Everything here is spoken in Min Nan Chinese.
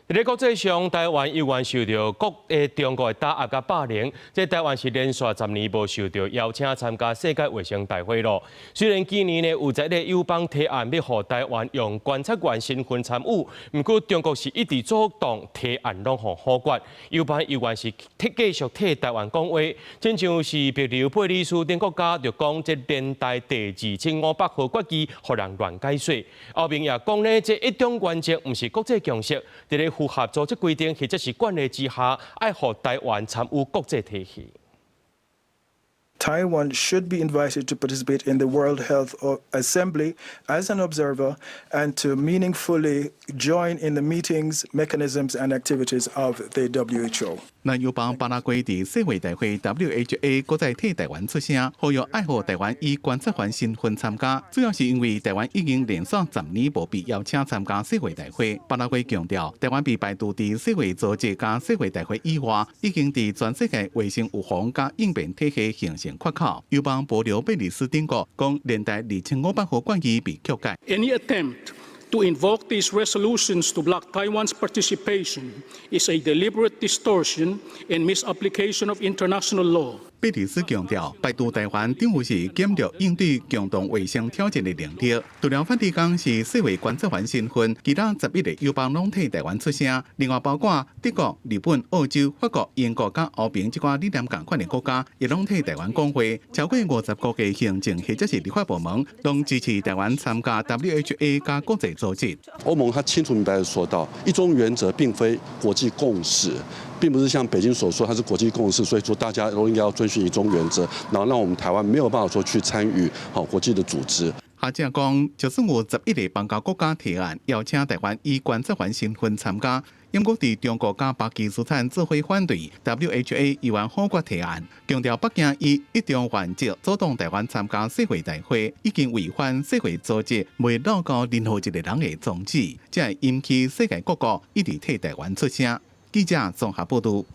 佇咧國際上，台灣猶原受著國中國的打壓佮霸凌，這台灣是連續10年無受著邀請參加世界衛生大會囉。雖然今年呢有11個友邦提案欲予台灣用觀察員身份參與，毋過中國是一直阻擋提案攏予否決。友邦猶原是替繼續替台灣講話，親像是帛琉、貝里斯等國家就講這聯大第2500號決議予人亂解說。歐盟也講呢，這一中原則毋是國際共識，佇咧符合組織規定或者是慣例之下，愛予台灣參與國際體系。 Taiwan should be invited to participate in the World Health Assembly as an observer and to meaningfully join in the meetings, mechanisms, and activities of the WHO. 咱友邦巴拉圭佇世衛大會 WHA 閣再替台灣出聲，呼籲愛予台灣以觀察員身份參加，主要是因為台灣已經連續十年無被邀請參加世衛大會。巴拉圭強調，台灣被排除佇世衛組織佮世衛大會以外，已經佇全世界衛生預防佮應變體系形成缺口。友邦帛琉、貝里斯等國講，聯大2500號決議被曲解。 Any attempt to invoke these resolutions to block Taiwan's participation is a deliberate distortion and misapplication of international law. 貝里斯強調，排除台灣等於是減弱應對共同衛生挑戰的能力。除了梵蒂岡是世衛觀察員身份，其他11個友邦攏替台灣出聲。另外包括德國、日本、澳洲、法國、英國佮歐盟這寡理念仝款的國家，也攏替台灣講話。超過50國的行政或者是立法部門，攏支持台灣參加 WHA 佮國際組織。歐盟它清楚明白地說到，一中原則並非國際共識。並不是像北京所說，它是國際共識，所以說大家都應該要遵循一中原則，然後讓我們台灣沒有辦法說去參與好國際的組織。學者講，就算有十一個邦交國家提案邀請台灣以觀察員身份參加，毋過佇中國佮巴基斯坦做伙反對 WHA 猶原否決提案，強調北京以一中原則阻擋台灣參加世衛大會，已經違反世衛組織袂漏勾任何一個人的宗旨，才會引起世界各國一直替台灣出聲。記者綜合報導。